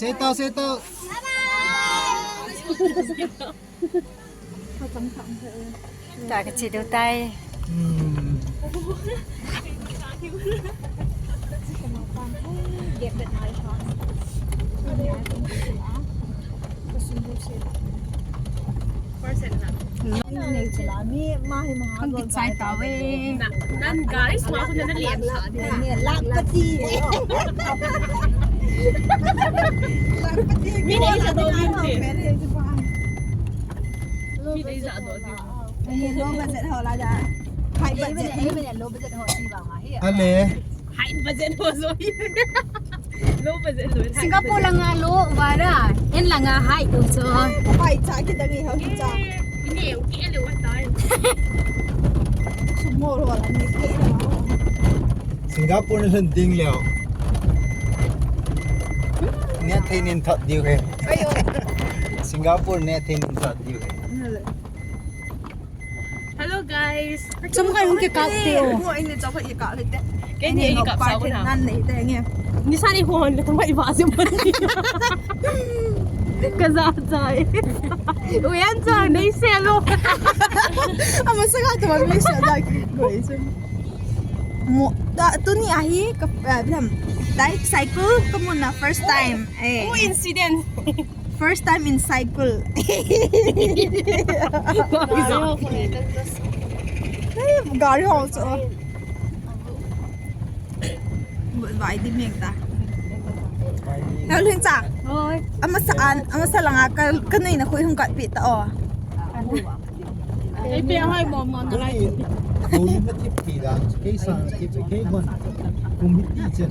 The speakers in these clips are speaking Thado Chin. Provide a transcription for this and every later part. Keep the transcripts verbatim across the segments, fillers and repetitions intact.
Setao, setao. Ta ka chi du tai. Hmm. Hung kichai tauve. Nan guys, ma ko na lian sa de. Lakpati. Lakpati. Mi nei sa do min de. Mi nei sa do min. Low budget ho la da. High budget. Low budget ho si ba ma hi. Ale. High budget ho so hi. Low budget ho. Singapore langa low vara, en langa high ho so. High cha ki dangi ho ki cha. Ini eu ki ele wa tai. Sumor ho la ni ki ele wa. Singapore ni sen ding leo. Ne thei nin thot diu he. Ayo. Singapore ne thei nin thot diu he. Hello guys. Chum ka yung kikap ti o. Mo ini chok kikap le te. Kei ni kikap sa ko na. Nan nei te nge. Ni sa ni ko hon le tong ba iba se mo. Ka za za e. Uyan za nei se lo. Ama sa ka to nei se da ki ko e se. Mo da tu ni ahi ka bilam. Dai cycle ka mo na first time. Eh. Oh, incident. First time in cycle. Gari ho so. Vai di meng ta. Heo Lhingcha. Oi. Amasa an, amasa langa ka, ka nei na khui hung kat pi ta o. Ei pe hai mo mo na lai.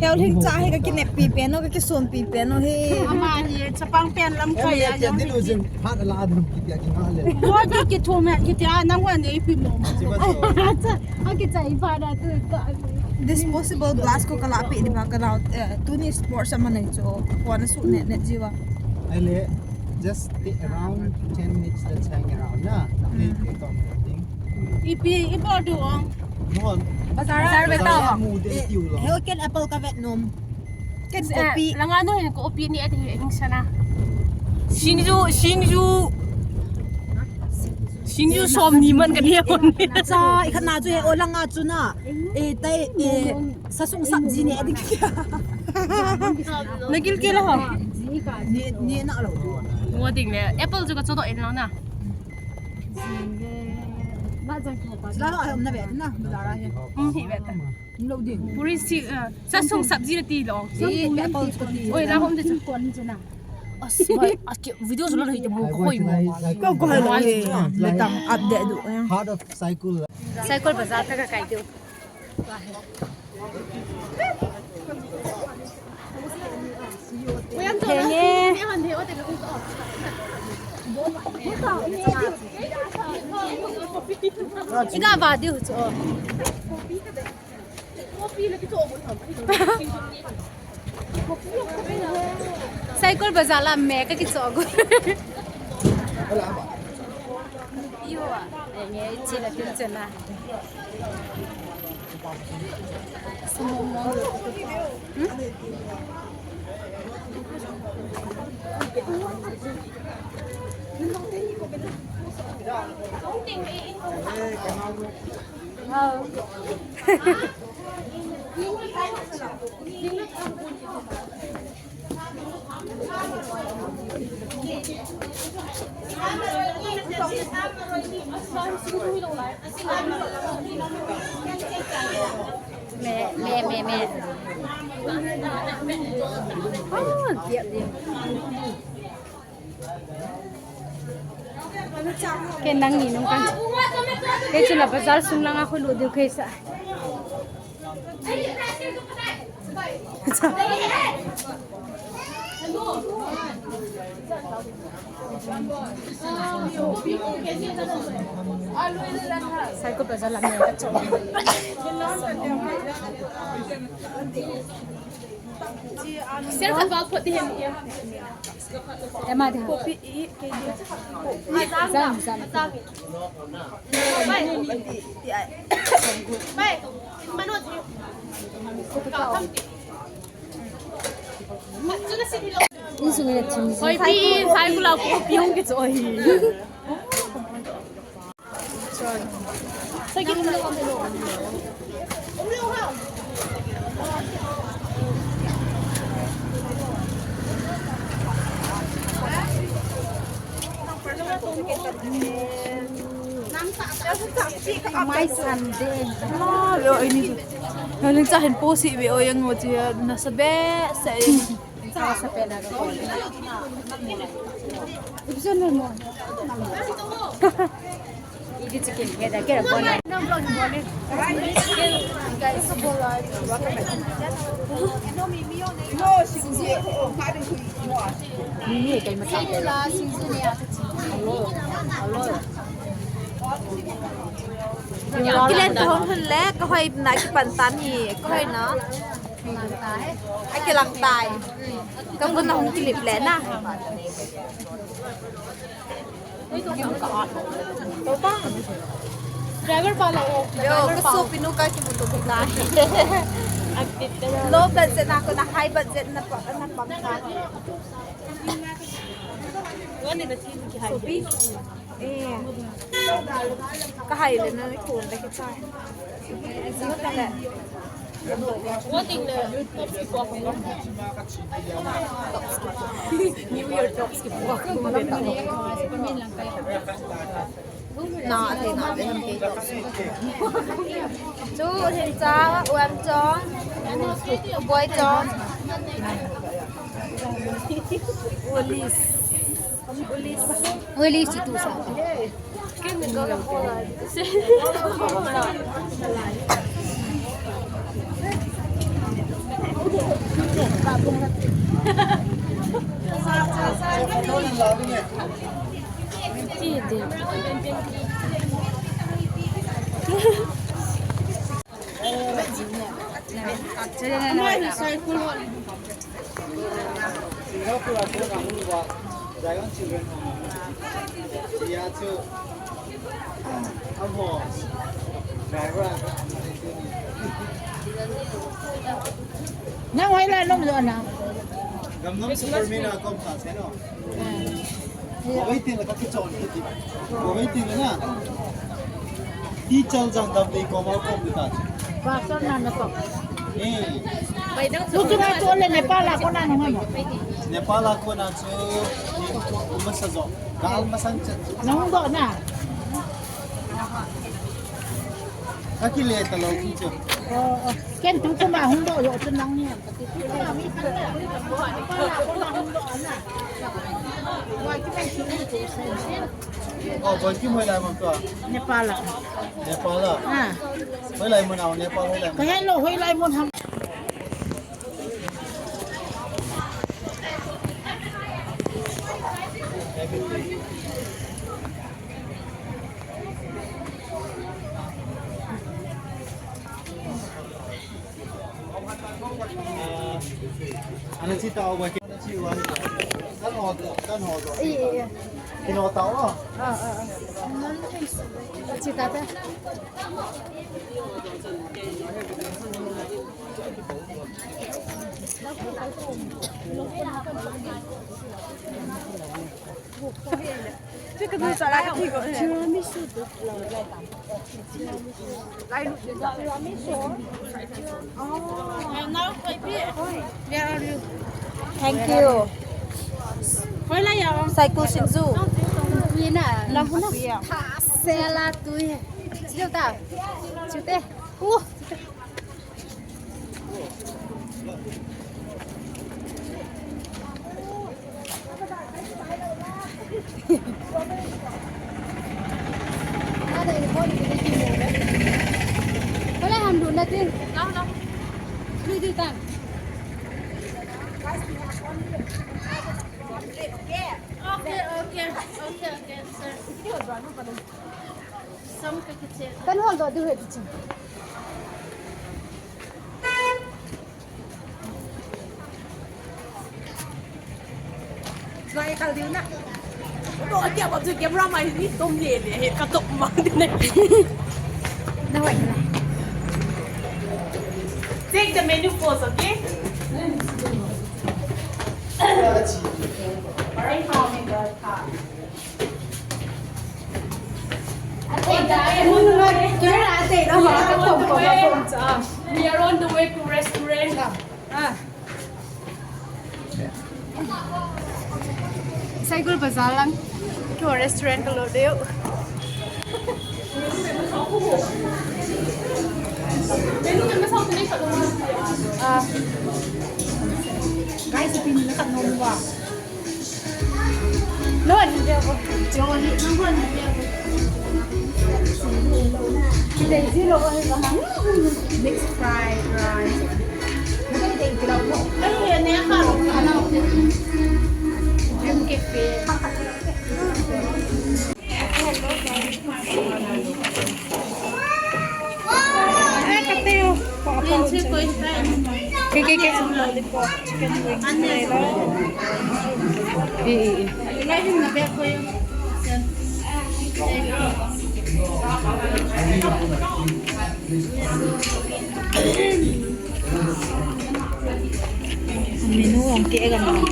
Heo Lhingcha hi ka kinep pi pen o, ka kisum pi pen o hi. Ama hi chapang pen lam kai a jong. Phat la dum ki tia ki nga le. Ko ki ki thum he ki tia nang wan ei pi mo. Chi ba so. Cha, a ki cha i pha da tu ka. Disposable glass ko ka la pi di ba ka la, eh, tu ni sports ama nei chu. Ko na su ne ne jiwa. Ale, just stay around ten minutes, let's hang around na. Okay, okay, talk something. Ipi, ipi du ang. Mon. Bazar, bazar beta. Mu de tiu lo. He ken apple ka vet nom. Ken kopi. Langa no hin kopi ni ati hing sana. Singju, singju. Singju som ni man ka ni hon. Cha, i khat na chu he o langa chu na. E tai e sasung sabji ne ati. Na gil ke la ho. Ni ni na lo. Ngo ding le apple chu ka chu do en lo na. La lo ai um na be na bazar a he. Um hi be ta. Puri si, eh, sasung sabji na ti lo. Oi, la hom de chu. As, bai, as ke video jula lo hi te mo ko hoi mo. Ko ko hai lo. Le tam update du. Heart of Saikul. Saikul bazar ta ka kai du. Thenge. Iga ba diu chu. Saikul bazar la me ka kicho gu. Yo, nge chi la tin chena. Me, me, me, me. Oh, dia dia. Ke nang ni nung kan. Ke chula bazar sung langa khu lu diu ke sa. Saikul bazar lam ni ka chon. Sir, khat bak phot di hem. Ema di. Kopi i, ke di. Zam, zam. Bai. Bai. Mano. Kopi ka. Hoi pi, sai kula ko pi hung ke choi. Mai Sunday. Ah, lo ini. Naling sa hin po si be o yang o chia na sa be sa. Sa sa pe na ko. Ibsan mo. Idi chicken ke da ke ko na. Guys, Mimi kai ma sa. Hello. Hello. Kilen to hong hun le, ka hoi na kipan tan hi, ka hoi na. Ai kilang tai. Ka mun na hong kilip le na. Driver pa la o. Yo, ka so pinu ka ki mutu ka. Low budget na ko na high budget na pa na pang ka. Wani na tin ki high. So pi. Eh. Ka high le na ko da ki cha. What in the top skin walk? New Year top skin walk. Na, thei na, thei na, thei na. Chu, thei cha, uem chong, boi chong. Police. Police. Police tu sa. Singapore a kona hung uva, Zion Children Home. Tia chu, amo, driver a ka. Nang hoilai nom jo na. Gamnom Superman a kom sa se no. Ko waiting la ka kichon kiti. Ko waiting la na. Teacher jang dam dei ko ma kom ta. Pastor na na ko. Eh. Tu tu na tu le Nepal a kona nung mo. Nepal a kona chu ni ko masa jo. Gal masang chat. Nung do na. Ka kile ta lo ki chu. Oh, oh. Ken tu tu ma hung do jo tu nang ni. Oh, Boikim hoilai mun tua. Nepal a. Nepal a. Ah. Hoilai mun a, Nepal hoilai mun. Ka hello hoilai mun ham. Ana chi ta o ba ke. Kan ho, kan ho. Iya, iya. Kino ta o. Ah, ah, ah. Chi ta ta. Thank you. Saikul Singju. Tui na, lam huna. Sela tui. Chiu ta. Chiu te. Uh. Wala ham dun natin. Lao, lao. Dun, dun, tan. Okay, okay, okay, okay, sir. Kan hol do du he ti. Lai kal diu na. To akia ba tu camera mai ni tom le le he ka tok ma de ne. Na wai na. Take the menu first, okay? We are on the way to restaurant. Ah. Saikul Bazar lang. Keiho restaurant kalut diu. Ah. Guys, ipi na khat nom uva. Lo, ani dia ko. Jo, ani, nang ko ani dia ko. Kita isi lo, ani ba? Mixed fried rice. Nang ko kita isi lo. Ay, ani ka lo, ano? Dream Cafe. Menu ang kaya ka na.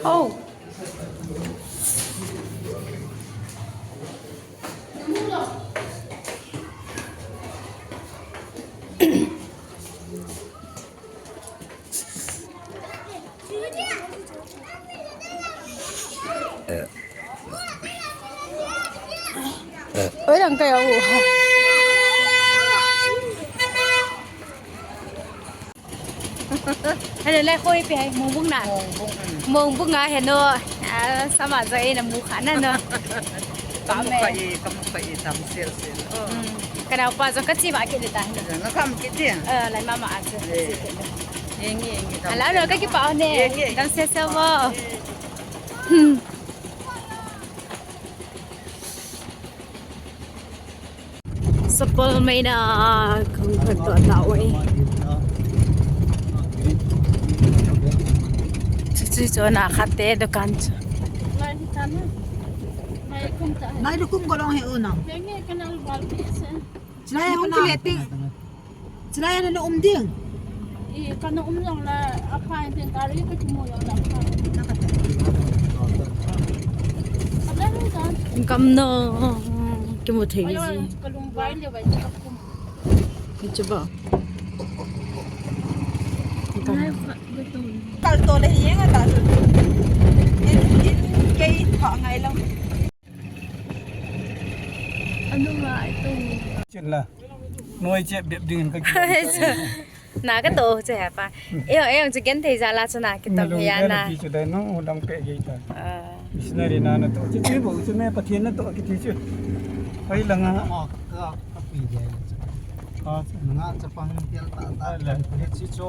Oh. Oi, lang kayo. Hello, lai khoi pe hai, Mongbung na. Mongbung. Mongbung a, hello. Ah, sama jo e na mu kha na no. Kamu ka e, kamu ka e, tam sel sel. Oh. Hmm. Kana pa jo ka chi ma ke le ta. Na kam ke ti. Eh, lai mama a jo. Eh. Ye nge, ye nge, tam sel. Ala no, ka ki pa ne. Ye nge. Tam sel sel mo. Hmm. Sapal mai na kong khat to ta oi. Chu chu chu na khat te dukan chu. Nai lukum ko long he u na. Chilai ya na um ding. Kam no kimu thei ji. Hiche ba. Kal to le hi nga ta. In, in kei tha ngai lang. Anu ngai to. Chin la. Noi che bep ding ka. Na ka to che ha pa. Eo, eo, chu ken thei ja la chu na ki to ya na. Pi chu dai no dang pe ge ta. Ah. Missionary na na to. Chi chi bo chu me Pathen na to ki ti chu. Pai la nga. Ma ka ka pi ge. Ka nga cha pang tel ta ta. Chi cho.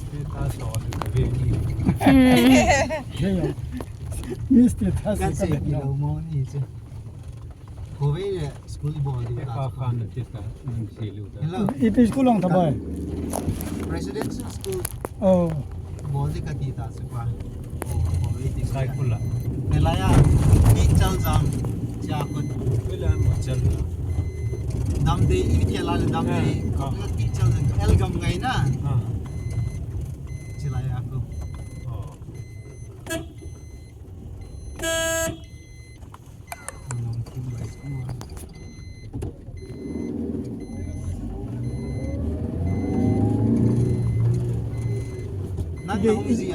Status on the baby. Ni status ka se ki lo mo ni che. Khovei le school bol ding ta. Pa khan na status nang si lu ta. Hello. Ipi school long ta bai? Residential school. Oh. Bol ding kati ta se pa. Oh, khovei ding. Sai kula. Nelaya. Ni chal jam. Cha ko. Kula mo chal. Dam de i ke la dam de. Ah. Ni chal jam. El gam ngai na. Ah. Chilaya ko. Oh. Nang na um ji a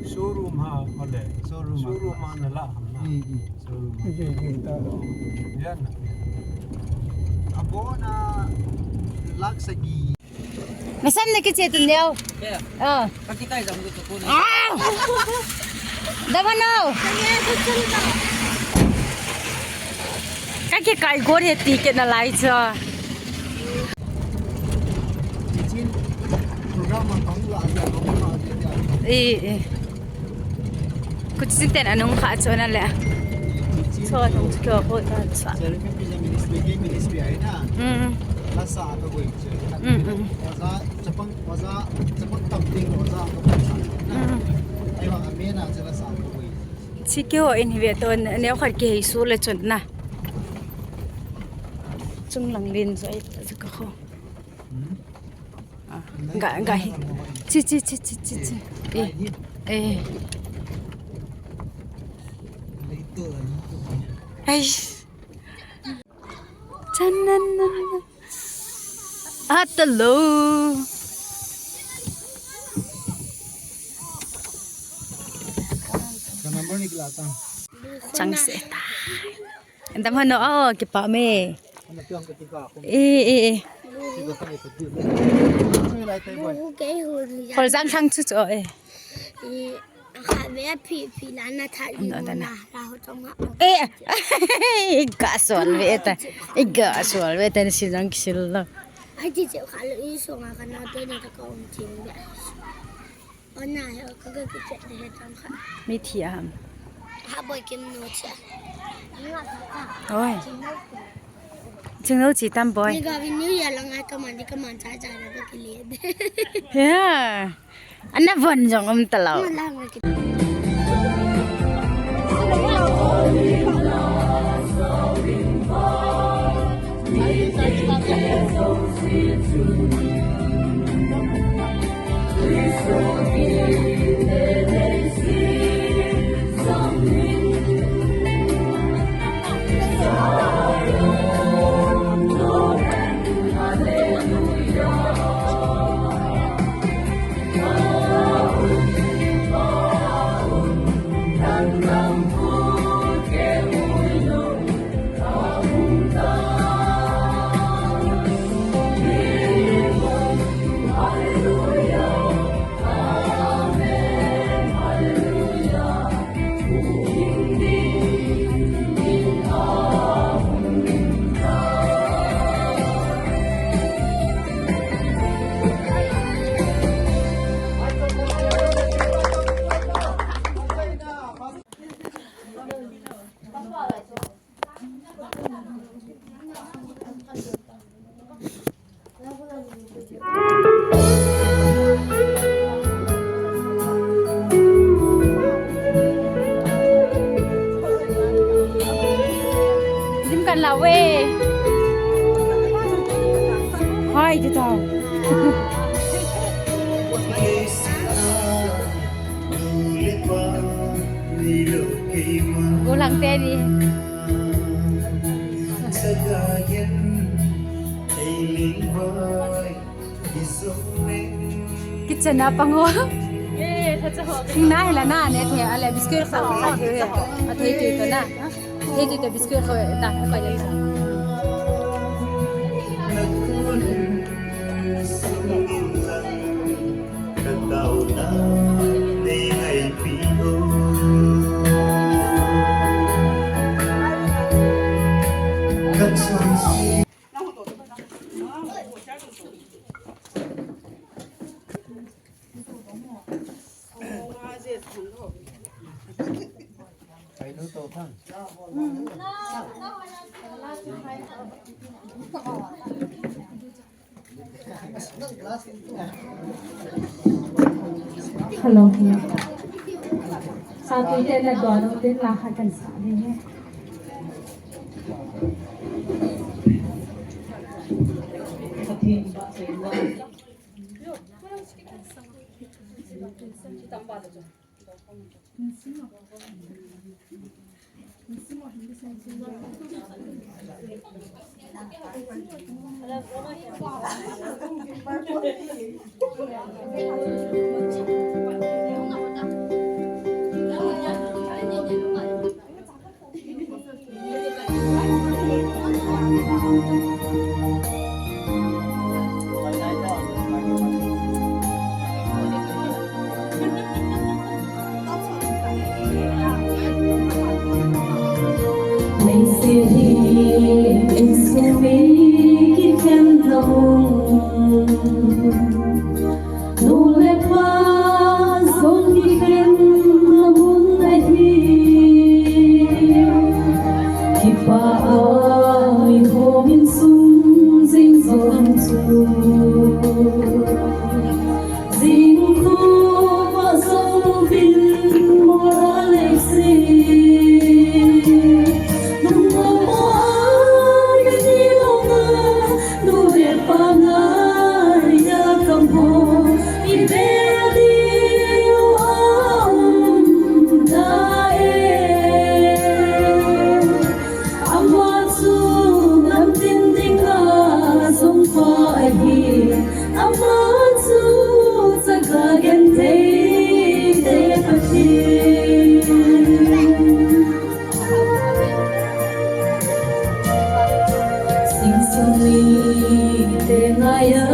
showroom ha, ole. Showroom ha. Showroom ha na la ham na. Hmm, hmm. Showroom ha. Ije, ije, ta. Ya na. Abona lakh sagi. Nasam na kiche tu neo. Yeah. Ah. Ka kikai jam ko tu ko ni. Ah! Daba no. Ka kikai go re ti ke na lai cha. Eh, eh. Kuchi ten anung kha chona le. Cho nung cho ko ta cha. Selfie pija ministry ke Mm. Lasa ka goi che. Mm, mm. Oja, chapang, oja, chapang tam ding, oja ka goi che. Mm. Ai wa, a me na che lasa ka goi. Chi ke ho in hi ve to, neo khat ke hi su le chun na. Chung lang lin joi, joi ka ho. Hmm? Ah, ga, ga hi. Chi, chi, chi, chi, chi, chi. Eh, eh. Ai. Chan nan nan nan. Atalo. Ka number ni kila ta. Chang se ta. Dam hano, oh, kipa me. Ana piang ka tika ko. Eh, eh, eh. Tika ko, tika ko. Tika ko. Hol jang thang chu chu, eh. Eh, akha ve phi, phi la na tha i na, na, na. La ho chong ha. Eh, i ga sol ve ta. I ga sol ve ta ni si jang kisil lo. Ai ti che kha lo i so nga ka na te ni ta ka um chin ve. Ona he ka ga ki che de he chang kha. Mi thi a ham. Ha boi kim no che. Oi. Chingno chi tam boi. Ni ga vi New Year la ngai ka man di ka man cha cha na ka ki le. Yeah. Ana von jong um ta lo. Dim kan lau ve. Hai, ti tao. Go lang te ni. Kitchen a pang o. Thing na hi la na ne the, ale biscuit kho kha the. A the te to na. The te to biscuit kho ta kho le. Hello, hello. Sa tu te na do no te la ha kan sa ni he. Mite ngaiya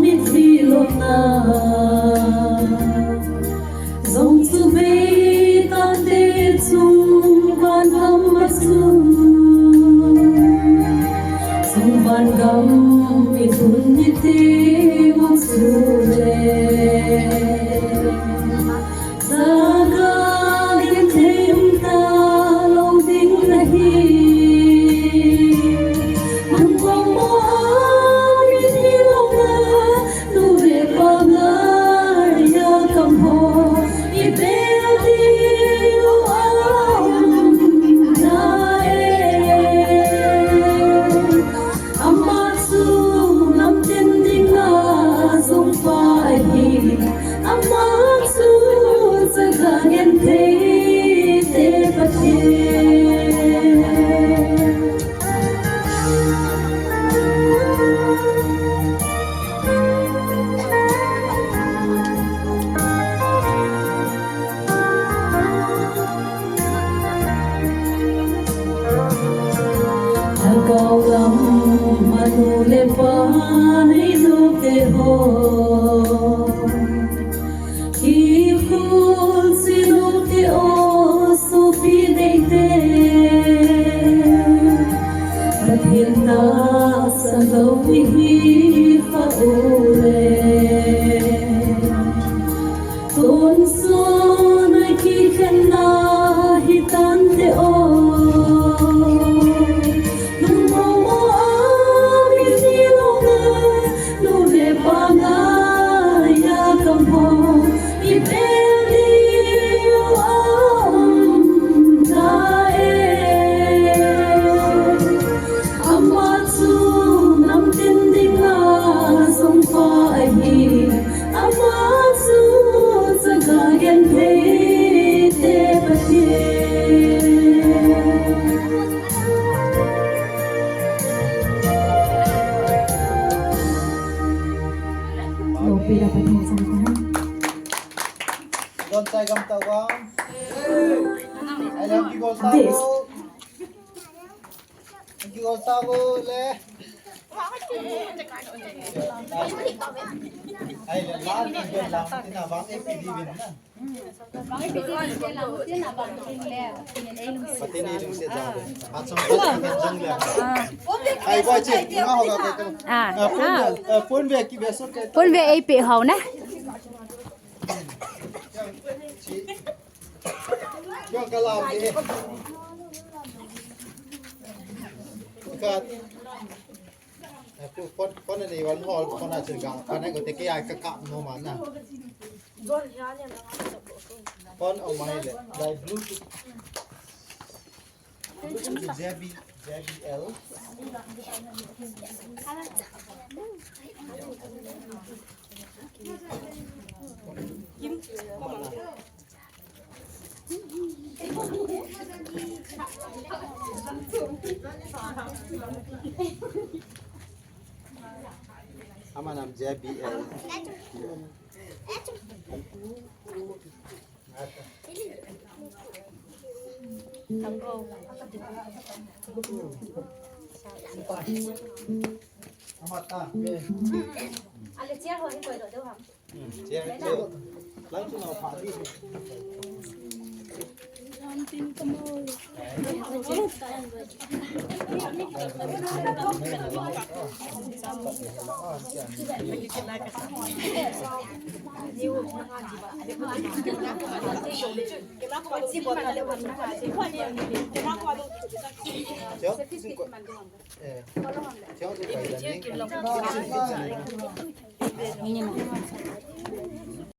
mitlhi lona, jong chu bei tante chung vangam a chu, chung vangam i tun ni te mo chu le. Jaga genthei um talou ding ahi. Nang mong mo a mi ni lou na, nu le pa ngaiya kam ho i bel ding u aum na e. Ama chu namtin dinga jong pa ahi. Ama chu jaga genthei te Pathen. Lhagao lam a nu le pa neilou te ho, kikhol chilou te o sopi neite, Pathen tahsan lou ihi kha u le. Tonsot a kikhenna hitante o. Nung mong mo a mi ni lou na, nu le pa ngaiya kam ho i bel ding u aum na e. Ama chu namtin dinga jong pa ahi. Ama chu jaga genthei te Pathen. Lopi la Pathen sang ta. Don sai gam ta wa. Ai lam ki gol ta. This. Ki gol ta wo le. Ai le la ki gol la tina bang e pi di bin na. Pateni lungset ja. Achang ko kan jang le. Ai boy che, nga ho ga ko. Ah. Pon ve, pon ve ki ve so ke. Pon ve ei pe ho na. Yung kalam ni. Kat. Aku phone, phone ni wan hol, phone a chirga. Phone ko te ke ai ka ka no ma na. Phone o mai le, like Bluetooth. Bluetooth J B, J B L. Ama nam J B L. Ama ta. Ale chair ho hi koi lo deu ham.